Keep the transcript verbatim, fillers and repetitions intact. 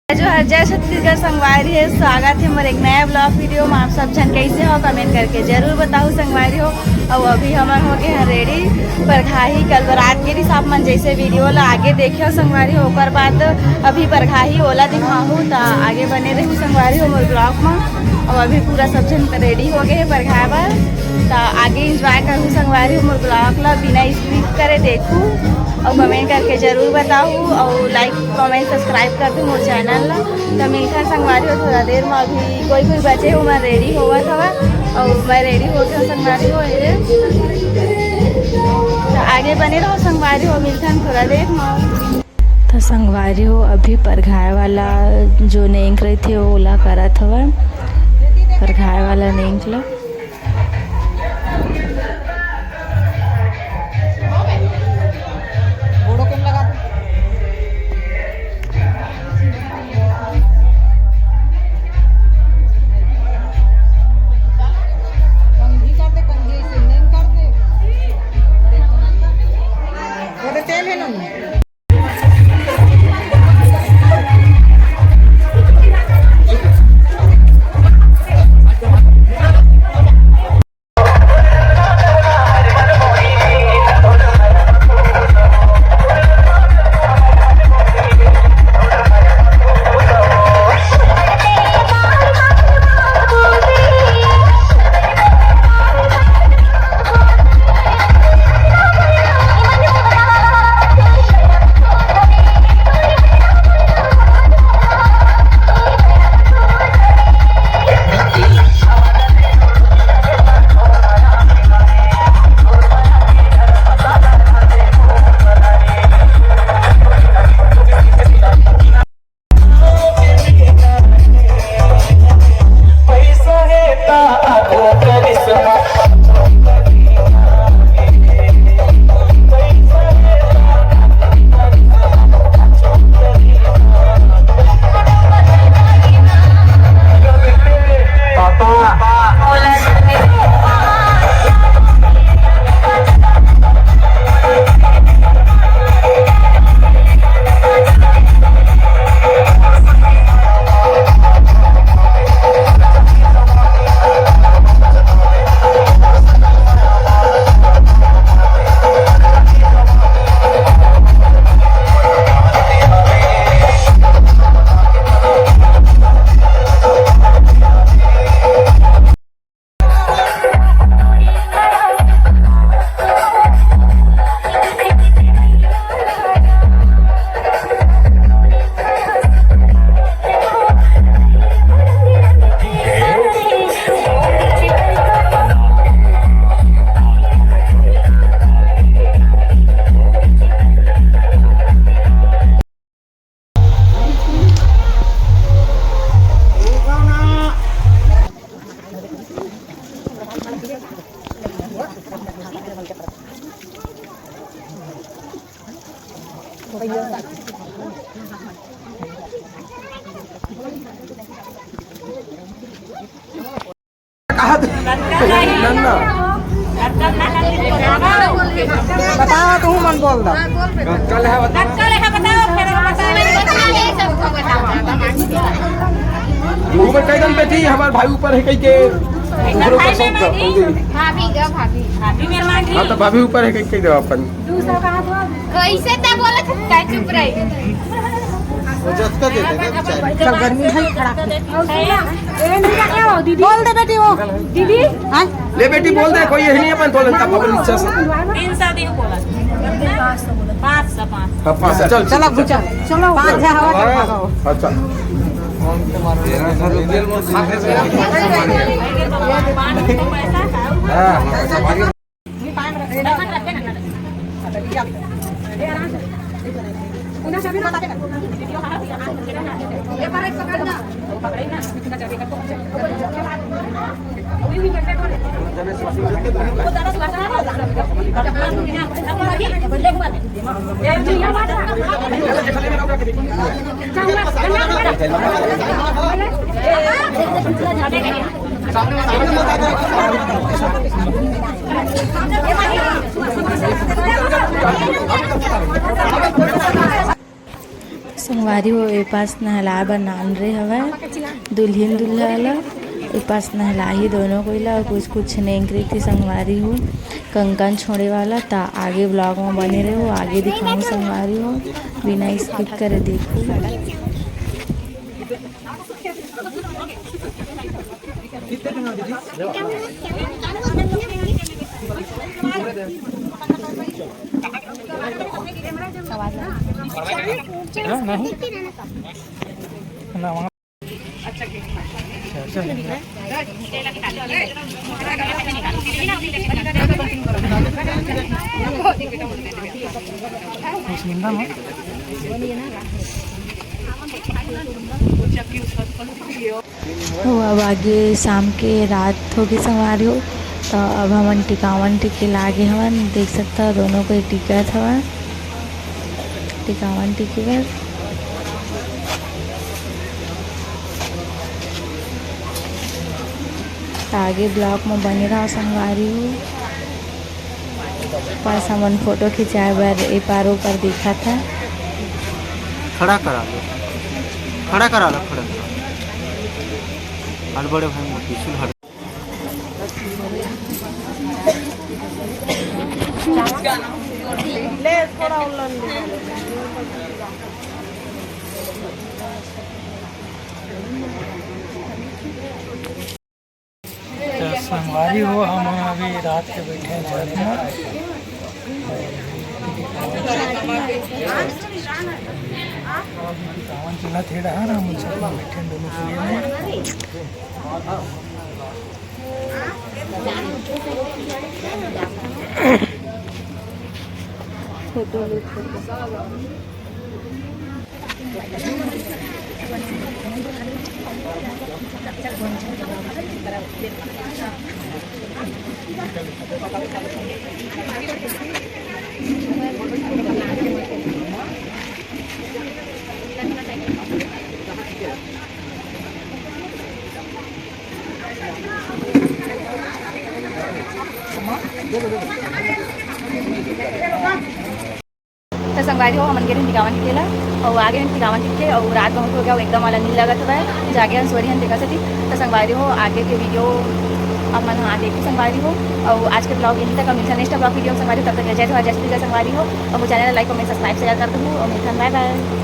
जोहार, जय छत्तीसगढ़ संगवारी हो, स्वागत हे मोर एक नया vlog video में। आप सब झन कैसे हो, comment करके जरूर बताओ संगवारी हो। अउ अभी हमन हो गे हन ready परघाही, कल बरात गे रिहिस, आप मन जैसे video ला आगे देखे हो संगवारी हो, ओकर बाद अभी परघाही ओला दिखाहूँ, त आगे बने रहू संगवारी हो मोर vlog में। अउ अभी पूरा सब झन ready हो गे हे परघाए बर, त आगे enjoy करहू संगवारी हो मोर vlog ला, बिना skip करे देखू अउ comment करके जरूर बताहू अउ like comment subscribe कर दू मोर channel ला। त मिलथन संगवारी हो थोड़ा देर में, अभी कोई कोई बचे हो, मैं ready होवत हवा अउ मैं ready होत हव संगवारी हो एदे। त आगे बने रहो संगवारी हो, मिलथन थोड़ा देर में। त संगवारी हो अभी परघाए वाला जो नेंग रहिथे ओला करत हवय, परघाए वाला नेंग ला। कहा दे। नन्ना। बताओ, तू मन बोल दो। कल है, बताओ। वो मैं कह दन बेटी, हमारे भाई ऊपर है कहीं के, दूसरों का शौक कर, भाभी। भाभी, जा भाभी। भाभी मेहमान जी। हाँ, तो भाभी ऊपर है कहीं के दो अपन। कैसे त बोलत हस, काय चुप रही? चल, गर्मी है, खड़ा कर। ए, नहीं, क्या हो, दीदी? बोल दे बेटी, वो। दीदी? हाँ? ले बेटी, बोल दे, कोई यही नहीं है, अपन बोलन का पवन इच्छा से। तीन सौ दिन बोला। पाँच सौ, पाँच सौ। हाँ, पाँच सौ, चल, चलो, चल। चलो, पाँच हजार हवा चल, भागो। अच्छा। हाँ। संगवारी हो, ए पास नहलाए बर नान रे हवय दुल्हिन दुल्हा ला। ए पास नहलाही दोनों कोई ला, अउ कुछ कुछ नेंग रही थी संगवारी हो, कंकन छोड़े वाला। ता आगे vlog में बने रहो, आगे दिखाऊँ संगवारी हो, बिना skip करे देखो। तो अब आगे शाम के रात होगे संगवारी हो, तो अब हमन टिकावन टिके लागे हवन। देख सकता हो, दोनों कोई टिकत हवन टिकावन टिके बर। आगे vlog में बने रहो संगवारी हो। बस हमन फोटो खिंचाए बर ए पार ओ पार देखत हन। खड़ा करा लो, खड़ा करा लो, खड़ा करा लो। हड़बड़े भाई, मोर त्रिशूल हट। तो संगवारी हो, हम अभी रात के बैठे हैं जाने में। सावन चलत हे डहर, हम सब बैठे हैं दोनों कुएं में। फोटो ले, फोटो। तो संगवारी हो, हमन गे रहेन टिकावन टिके ला, अउ आ गे हन टिकावन टिके, अउ रात बहुत हो गया, एकदम वाला नींद लगत हवय, जागे हन, सोए रहेन, तेकर सेती। तो संगवारी हो, आगे के video आप मन हा देखो संगवारी हो, अउ आज के vlog यहीं तक। अब मिलथन next vlog video संगवारी हो, तब तक जय जोहार, जय छत्तीसगढ़ संगवारी हो, अउ मोर channel ला like, comment, subscribe, share कर दू, अउ मिलथन, bye bye।